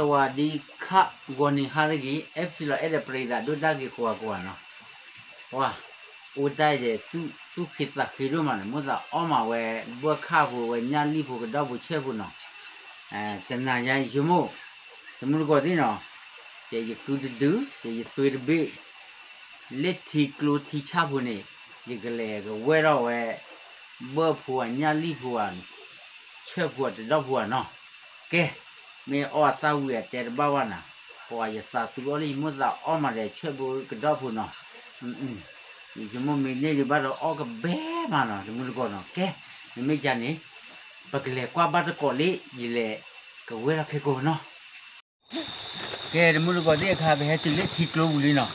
สวัสดีค่ะ ဂီၤနံၤဟါတဂ့ၤ FC လီၤအဲၣ်ဒိးပရံသးဒိၣ်တၢ်ဂ့ၤကိးဂၤကိးဂၤနီၤ, ပှၤ အိၣ်တၢ်အံၤဒီး သူၣ်ဃ့သးဃ့ဒိၣ်မးန့ၣ် မိၣ်သးအီၣ်မးဝဲ ဘၢၣ်ခၣ်ဖိဝဲ ညၣ်လံၣ်ဖိ ကဒီၣ်ဖိ ဆၢၣ်ဖိနီၤ, တနၤညါယဆိကမိၣ် တမူတကိးသ့ၣ်နီၤ, ယဲယကုတဒု ယဲယသွ့တဘ့ၣ် လၢထံကျိထံဆၣ်ဖိန့ၣ် ယကလဲၤကဝဲၢ်ထီၣ်ဝဲ ဘၢၣ်ဖိဧါ ညၣ်လံၣ်ဖိဧါ ဆၢၣ်ဖိဧါ တဒီၣ်ဖိဧါနီၤ, ကဲ မ့ၢ်အီၣ်အသၣ်ဝံၤအတဲတဘၣ်ဘၣ်နၤ, ပှၤယသးသူအီၣ်လၢယမိၣ်သးအီၣ်မးဒီး ဆၢၣ်ဖိကဒီၣ်ဖိနီၤ, ယဆိကမိၣ်မ့ၢ်န့ၢ်ဒံးဘၣ်ဒီးအီၣ်ကဘဲမးနီၤ တမူတကိးနီၤ, ကဲ မ့မ့ၢ်ယၤန့ၣ် ပကလဲၤကွၢ်ဘၣ်တကိးလံ ယလဲၤကဝဲၢ်ထီၣ်ခဲကိာ်နီၤ ကဲ တမူတကိးသ့ၣ်အခါ ပဟဲတုၤလၢထံကျိပူၤလံနီၤ,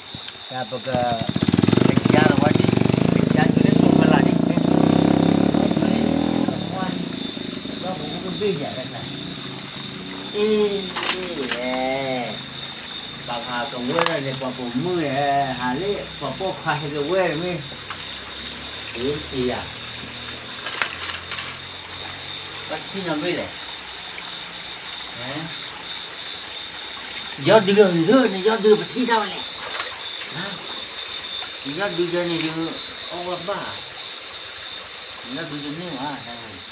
တၢ်ပက ကယါလီၤဝဲဒ် ကယါတုၤလၢကျိဖီလာ်ဒ် ကဲ လီၤပူၤလံ လီၤပူၤလံ လီၤပူၤလံ ဘ့ၣ်ယၤတခါ အ့ အ့ ပှၤဟးကဝဲၢ်လီၤန့ၣ် ပှၤပိာ်မုၣ်ဧၢ, ဟးလၢပှၤပိာ်ခွါဟဲကဝဲၢ်မ့ၢ် အ့ အ့ယၤ ဘၣ်ထံၣ်နီၢ်ဘ့ၣ်လဲၣ်, ယီၢ်ဒုးလီၤဂ့ၤလၢ နယီၢ်ဒုးပထံၣ်တၢ်ဝဲလဲၣ်, နယီၢ်ဒုးယဲန့ၣ်ဒုး အီၣ်ဝဲဘၣ်, နယီၢ်ဒုးတန့ၢ်ဘၣ်,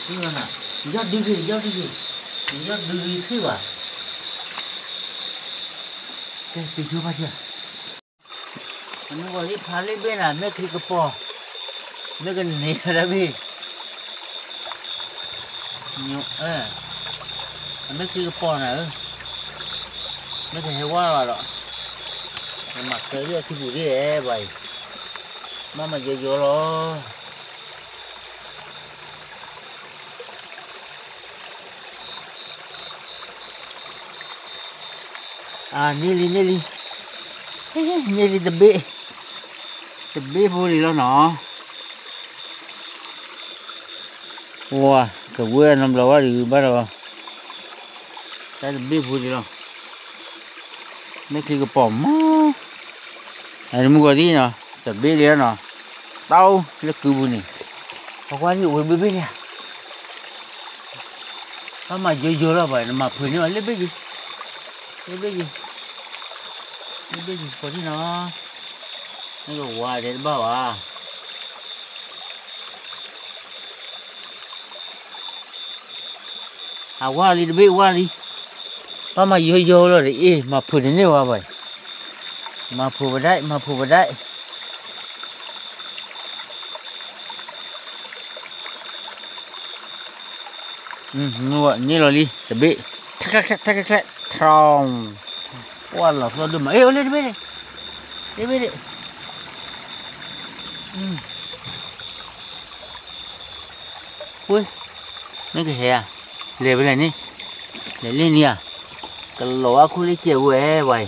နယီၢ်ဒုးဂ့ၤ နယီၢ်ဒုးဂ့ၤ, နယီၢ်ဒုးဂ့ၤထံၣ်ဘၣ်, ကဲ ပဆိဖးဆၢ အမုၢ်ဂီၤလံဖးလံဘ့ၣ်နၤ မဲာ်ချံကပီၤ, မ့ၢ်ကန့ၢ်တၢ်ဘ့ၣ်, အမဲာ်ချံကပီၤနၤဧၢ, မ့ၢ်ကဟဲဝါလီၤဒီး, ကမၤကၢလၢအထံပူၤဒ်လဲၣ်ဘၣ်အံၤ, ဘၣ်မၤယိယိလီၤ. အ န့ၢ်လံ န့ၢ်လံ, န့ၢ်လံတဘ့ၣ်, တဘ့ၣ်ဖိလံလီၤနီၤ, ဝါ ကဝဲၢ်နီတဘျီဝဲဒုးဘၣ်ဒီး, တၢ်တဘ့ၣ်ဖိလံလီၤ, မဲာ်ချံကပီၤမး, အမုၢ်ဂီၤဒ်နီၤ, တဘ့ၣ်လံလီၤနီၤ, တၢ်အိၣ်လၢကုပူၤန့ၣ်, ပကွၢ်ဒ်အိၣ်ဝဲဘ့ၣ်ဘ့ၣ်လံဧါ ဘၣ်မၤယိယိလီၤဘၣ် နမၤဖုးန့ၢ်ဘၣ်လၢဘ့ၣ်ယံၤ, လၢဘ့ၣ်ယံၤ, လၢဘ့ၣ်ယံၤ ကိးထံၣ်နီၤ, နကဝါဒဲးတဘၣ်ဘၣ်, အဝါလံတဘ့ၣ်ဝါလံ, ဘၣ်မၤယိယိလီၤဒီးအ့ၣ် မၤဖုးတန့ၢ်ဘၣ်ဘၣ်, မၤဖုးပဒၣ် မၤဖုးပဒၣ် န့ၢ်လီၤလံ တဘ့ၣ်, ထၢၣ်ချဲၣ် ထၢၣ်ချဲၣ် ထၢၣ်, ပှၢ်လီၤသီဒိၣ်မး အ့ၣ် အိၣ်လၢတဘ့ၣ်န့ၣ်, တဘ့ၣ်န့ၣ်, ဝ့ၢ်, မ့ၢ်ကဟဲဧါ, လဲၤဖဲလဲၣ်န့ၣ်, လဲၤလ့ၣ်န့ၣ်ဧါ, ကလီၤဝဲခိၣ်လၢကဲးဝဲဝဲ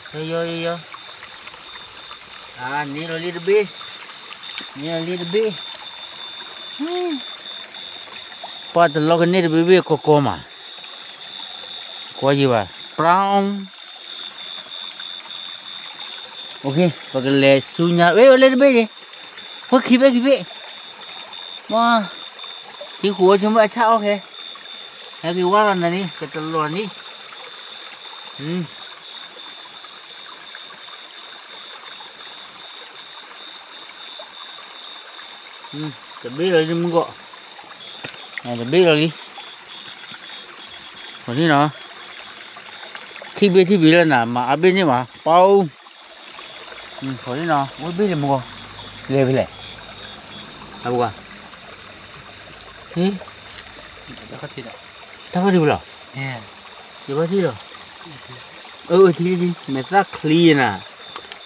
အံၤ ယီယီယီယီ, န့ၢ်လီၤလံတဘ့ၣ်, န့ၢ်လီၤလံတဘ့ၣ်, ပှၤတလီကန့ၢ်တဘ့ၣ်ဘ့ၣ်ကီကီမး, ကွၢ်ယံၤဘၣ်, brown, ပကလဲၤဆူညါ, ဝဲလၢတဘ့ၣ်ယံၤ, ဝဲခံဘ့ၣ်ခံဘ့ၣ်, မ့ၢ်, ထံဃိးဝဲဆိကမိၣ်အဆၣ်အီၣ်ခဲ, ဟဲက့ၤဝါလီၤနၤန့ၣ် ကတလီၤန့ၣ်, တဘ့ၣ်လီၤလံမုၢ်ကီၢ်, တဘ့ၣ်လီၤလံ, ခီန့ၣ်နီၤ, ထံၣ်ဘ့ၣ်ထံၣ်ဘ့ၣ်လၢနၤ မၤအါဘ့ၣ်န့ၣ်မး ပီ, ခီန့ၣ်နီၤ ဝဲဘ့ၣ်လၢမုၢ်ကီၢ်, လဲၤဖဲလဲၣ်, အပူၤကွၢ်, တၢ်ဖးဒံးဖဲလဲၣ်, ယဘၣ်ထံၣ်လီၤ, အထံၣ်ထံၣ် မဲာ်သၣ်ချံနၤ,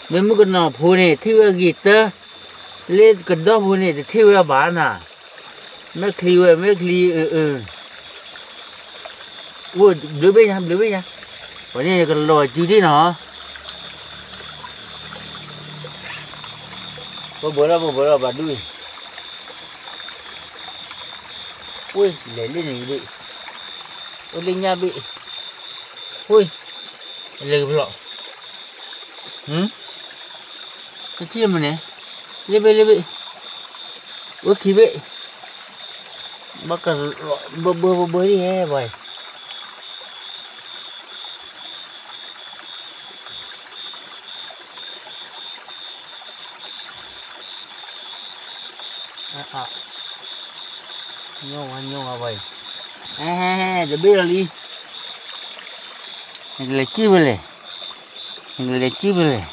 မ့ၢ်မုၣ်ကနီၤဖိန့ၣ် ထံၣ်ဝဲဂ့ၤတၢ်, လၢကဒီၢ်ဖိန့ၣ် တထံၣ်ဝဲဘၣ်နၤ, မဲာ်ချံဝဲ မဲာ်ချံ, အိၣ်ဘျုးဘ့ၣ်ညါ ဘျုးဘ့ၣ်ညါ, ပှၤန့ၣ်ကလီၤစုဒ်နီၤ, ပဘၢလီၤ ပဘၢလီၤ ဘၣ်ဒူၣ်အံၤ, ဝ့ၢ် လဲၤလၢန့ၣ်ဘ့ၣ်, အိၣ်လၢညၣ်ဘ့ၣ်, ဝ့ၢ်, လဲၤကဖျိး, ကထံၣ်မန့ၣ်, လၢဘ့ၣ်လၢဘ့ၣ်, အိၣ်ခံဘ့ၣ်, ဘၣ်ကလီၤ ဘၢဘၢဘၢဘၢလံဟဲဘၣ်အံၤ ညီဝါညီဝါဘၣ်အံၤ, ဟဲဟဲဟဲ တဘ့ၣ်လီၤလံ, နကလဲၤကံၣ်ဖဲလဲၣ်, နကလဲၤကံၣ်ဖဲလဲၣ်,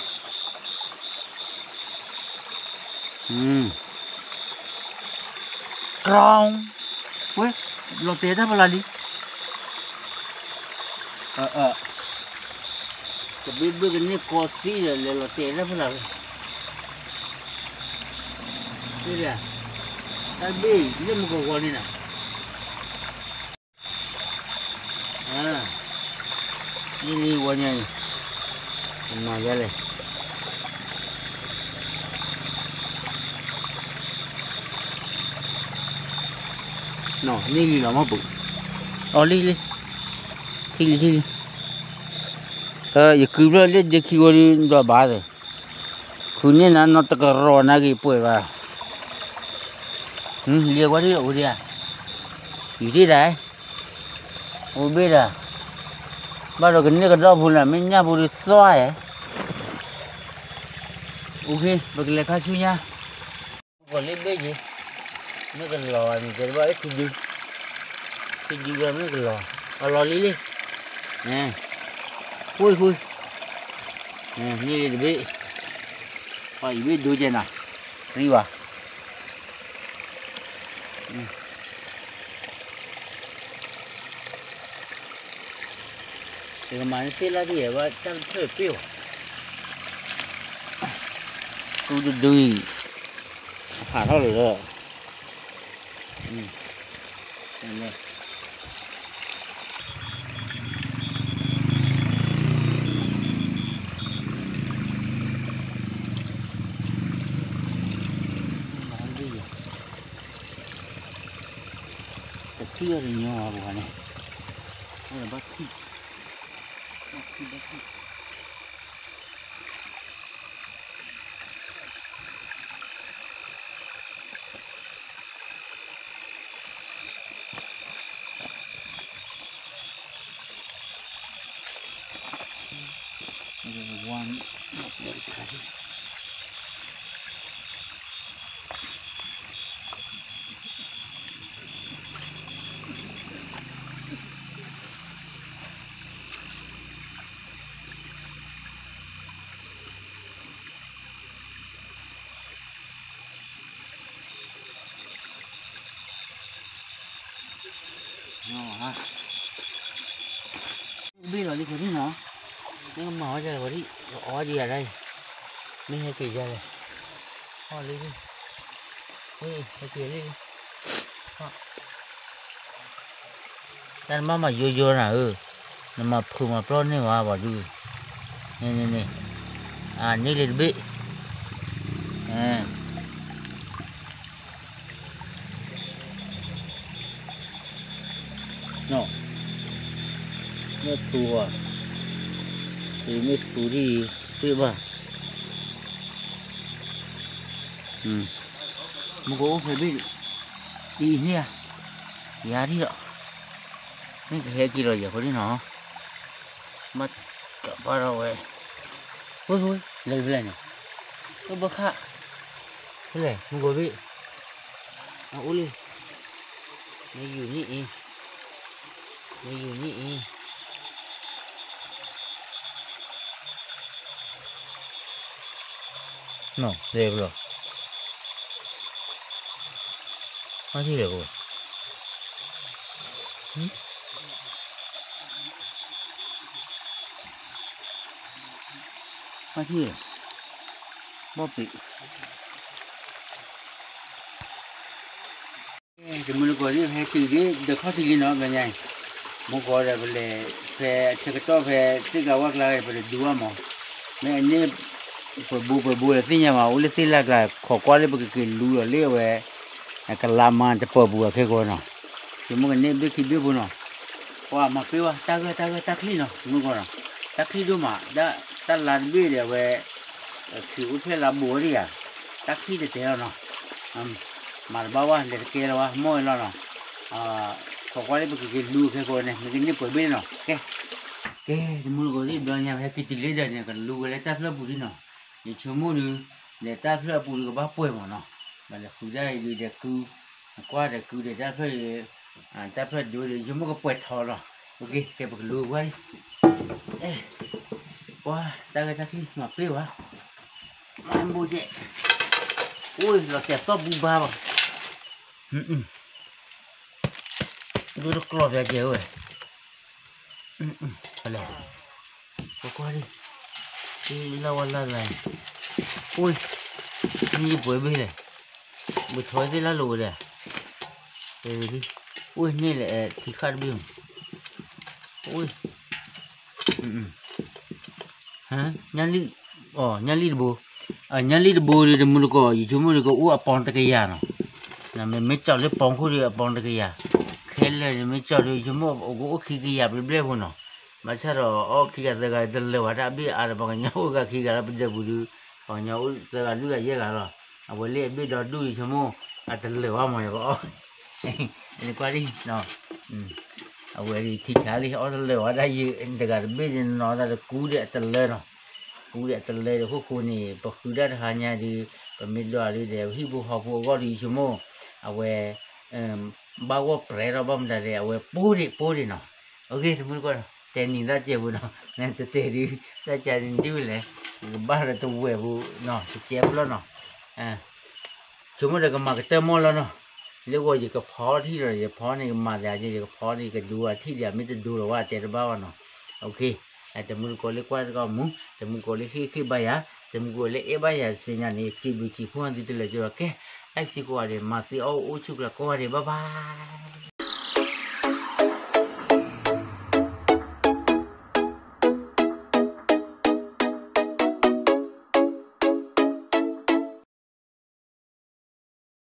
တြီ, ဝဲ, လီၤတဲာ်တၢ်ဖဲလၢ်လံ တဘ့ၣ်ဘ့ၣ်ကန့ၢ်ကီသံဒီး လဲၤလီၤတဲာ်တၢ်ဖဲလၢ်ဝဲ, တဘ့ၣ်လၢမုၢ်ကီၢ်ဂီၤန့ၣ်နၤ, န့ၢ်လံဝဲညါအံၤ, မၤယါလဲၣ်, န့ၢ်လံလီၤမ့ၢ်ပူၤ, အီၤလံလံ, ထံၣ်လံထံၣ်လံ, ယကုၤဖျၢၣ်လၢဒ့ခံဝဲဒုး ဒီးဘၣ်သ့ၣ်, ခုန့ၢ်နၤနီတကရီနၤဂ့ၤပှဲၤဘၣ်, လံဝဲဒုးအိၣ်ဒံးဧါ, ယူၤဒံးဒၣ်, အိၣ်ဘ့ၣ်ဒၣ်, ဘၣ်ဒီးကန့ၢ်ကဒီဖိလၢ် မ့ၢ်ညၣ်ဖိဒုးသွါဧါ, အိၣ်ခ့ ပကလဲၤခါဆူညါ ဂီၤလၢဘ့ၣ်ယ့ၤ, မ့ၢ်ကလီၤန့ၣ် တဲတဘၣ်အ့ၣ်ထံဒု, ထံဒုကမ့ၢ်ကလီၤ, အလီၤလံလံ, ဃုဃု, န့ၢ်လံတဘ့ၣ်, ပှၤအံၤဘ့ၣ်ဒိကဲနၤ, ရံဝါ, တကမၤန့ၢ်သ့ၣ်လၢ်ဒ်ယဲဘၣ် တၢ်တဖျၢၣ်ပ့ၢ်ဘၣ်, တူၢ်တဒုအံၤ, ဟးထီၣ်လီၤဒီး, လဲၤ တထံၣ်အီၤတညီဘၣ်ပှၤန့ၣ်, ဘၣ်ထံၣ်, ဘၣ်ထံၣ်, ဘၣ်ထံၣ်. ဘ့ၣ်လီၤလံ ခီဒံနီၤ, မ့ၢ်ကမၤဝဲဒ်လဲၣ် ဝဲဒ် အီဒံးယၤဒၣ်အံၤ, မ့ၢ်ဟဲက့ၤယၤလဲၣ်, ဟီၣ်လံ, ဟဲက့ၤလံ, တၢ်နဘၣ်မၤယိယိနၤဧၢ, နမၤဖုးမၤပျီန့ၢ်ဝဲဘၣ်ဒု, န့ၣ်န့ၣ်န့ၣ်, အန့ၢ်လံတဘ့ၣ်, နီၤ, မ့ၢ်သူဧါ, မ့ၢ်သူဒ်အံၤ, သ့ၣ်ဘၣ်, မ့ၢ်ကအိၣ်ဖဲဘ့ၣ်, အံၤန့ၣ်ဧါ, ယၤဒ်လီၤ, မ့ၢ်ကဟဲက့ၤလီၤယၤဃိဒ်နီၤ, ဘၣ်ကပၣ်ထီၣ်ဝဲ, ဟိဟိ လဲၤဖဲလဲၣ်န့ၣ်, အိၣ်ဘၣ်ခၣ်, ဖဲလဲၣ် မ့ၢ်ကဘ့ၣ်, အအိၣ်လံ, မ့ၢ်ယူၤန့ၣ်အံၤ, မ့ၢ်ယူၤန့ၣ်အံၤ, နီၤ လဲၤဖဲလဲၣ်, မ့ၢ်ထံၣ်လဲၣ်ကဝဲ, မ့ၢ်ထံၣ်လဲၣ်, ဘီၣ်ပ့ၤ တမုၢ်တကိးသ့ၣ် ဟဲတုၤလံ ဒီးခီၣ်ထံးလံနီၤ မဲာ်ညါအံၤ, မုၢ်ကီးဒီးပလဲၤ ဖဲအဆၢကတီၢ်ဖဲသ့ၣ်ကျါဝၣ်ကျါ ပတဒူဘၣ်မး, မ့ၢ်အန့ၢ် ပှဲၤဘိပှဲၤဘိဒီးသ့ၣ်ညါမး အိၣ်လၢသ့ၣ်လၢ်ကျါ ခိးကွၢ်လၢပကက့ၤလူလီၤလၢအဝဲ ကလါမါတပၢၤပူၤအခဲကိးနီၤ, ယမိၢ်ကန့ၢ်ဘ့ၣ်ခံဘ့ၣ်ဖိနီၤ, ပှၤမၤပ့ၢ်ဝဲ တၢ်ဂၢၢ်တၢ်ဂၢၢ်တၢ်ချံၣ်နီၤ တမူတကိးနီၤ, တၢ်ချံၣ်ဒိၣ်မး, တၢ်လါတဘ့ၣ်ဒီးအဝဲ ခံအိၣ်ဖျဲၣ်လါဘိးဝဲဒၣ်ယၤ, တၢ်ချံၣ်တတဲလီၤနီၤ, မၤတဘၣ်ဝဲ လဲၤတကဲလီၤဝဲ မိၢ်ဝဲလီၤနီၤ, ခိးကွၢ်လၢပကက့ၤလူၤခဲကိးန့ၣ် မ့ၢ်ကန့ၢ်ပှဲၤဘ့ၣ်နီၤ, ကဲ, ကဲ တမူတကိးသ့ၣ်ဘျီညါ ပဟဲက့ၤတုၤလၢဒီးန့ၣ် ကလူၤဝဲလၢတၢ်ဖျၢၣ်ပူၤလံနီၤ, ယဆိကမိၣ်ဒုး လဲၤတၢ်ဖျၢၣ်အပူၤဒုးကဘၣ်ပှဲၤမးနီၤ, ဘၣ်လဲၤဃုဒၣ်အံၤဒုးဒီးကု ကွၢ်ဒီးကုဒီးတၢ်ဖျၢၣ်အံၤ တၢ်ဖျၢၣ်ဒိဒီး ယဆိကမိၣ်ကပှဲၤထီလီၤ, ကဲ ပကလူၤကွၢ်လံ, ပှၤတၢ်ဂ့ၢ်တၢ်ချံၣ်မၤပ့ၢ်ဝဲ, မၤဘိဒဲး, အိၣ်လီၤတဲာ်သီၣ်ဘူဘါဘၣ်, ဒိတကျီၢ်ပျးကဲဝဲ ဖဲလဲၣ်, ပကွၢ်ဒံး, လၢဝဲလၢလၢ, အိၣ်, နံၣ်ပှဲၤဘ့ၣ်လဲၣ်, ဘုထီသ့ၣ်လၢလိၤဝဲလဲၣ်, အိၣ်န့ၣ်လဲၣ် ထံခါတဘ့ၣ်မး, အိၣ်, ညၣ်လံၣ်, ညၣ်လံၣ်တဘိ, ညၣ်လံၣ်တဘိဒီး တမူတကိး ယဆိကမိၣ်ဒီးကအိၣ်အပီၣ်တကယၤနီၤ, မ့မ့ၢ်ကၠီၣ်လၢပီၣ်ခိၣ်ဒီးအပီၣ်တကယၤ, ခဲလၢာ်န့ၣ်မ့ၢ်ကၠီၣ်ဒီး ယဆိကမိၣ်ကအိၣ်ခံကယၤဘျဲၣ်ဘျဲၣ်ဖိနီၤ, ဘၣ်ဆၣ်ဒီးအီၣ်ခံဂၤသၢဂၤတလၢာ်ဝဲဒၣ် ဘ့ၣ်အါဒီးပှၤကညီအိၣ်ဂၤခံဂၤလၢပဒၢးပူၤဒုး, ပှၤကညီအိၣ်သၢဂၤလွံၢ်ဂၤယဲၢ်ဂၤလီၤ, အဝဲလၢအဘ့ၣ်ဒီဒူၣ်ဒီး ယဆိကမိၣ် အတလၢာ်ဝဲမး ယကအီၣ်, နကွၢ်ဒံး အဝဲဒၣ်ထံဆါလံ အီၣ်တလၢာ်ဝဲဒၣ်ယတဂၤတဘ့ၣ်န့ၣ်နီၤ တၢ်တကူဒီးအတလၢာ်နီၤ, ကူဒီးအတလၢာ်ဒီး ခိၣ်ဃိန့ၣ် ပဃုဒၣ်တဟါညါဒီး ပမ့ၢ်ဒွးဒုးဒီး ဟံၣ်ဖိဃီဖိအဂီၢ်ဒီး ယဆိကမိၣ် အဝဲ ဘၣ်ဂီၢ်ပြဲးထီၣ်ဘၣ်မတၤဒီး အဝဲပိၢ်ဒံးပိၢ်ဒံးနီၤ, အဂ့ၢ်တမူတကိး တဲနံၤသၣ်စဲးပူၤနီၤ, နတတဲဒုး သၣ်စဲးန့ၣ်ဒ်ဝဲလဲၣ်, ကဘၣ်ဒီးတဝဲၢ်ပူၤနီၤ တစဲးပူၤလီၤနီၤ ဆိကမိၣ်ဒီးကမၤကတၢၢ်မီၢ်လီၤနီၤ, လၢဂီၤယကဖီထံၣ်ဒီး ယဖီန့ၣ်ကမၤသး ယကဖီန့ၣ် ယကဒိအထံၣ်ဒီး မ့ၢ်တဒိလီၤဝဲ တဲတဘၣ်ဘၣ်နီၤ, တမူတကိးလၢကွၢ်တကီၢ်မူ, တမူတကိးလၢဟ့ၣ်ခ့ၣ်ဘၣ်ယၤ, တမူတကိးလၢအဲၣ်ဘၣ်ယၤစ့ညါန့ၣ် စံးဘျုးစံးဖှိၣ်သုတလၢာ်က့ၤဘၣ်ကဲ, အဲၣ်စ့ကိးဂၤဒဲး မၤသ့အီၣ်အိၣ်ဆူၣ်ကျါကိးဂၤဒဲး bye bye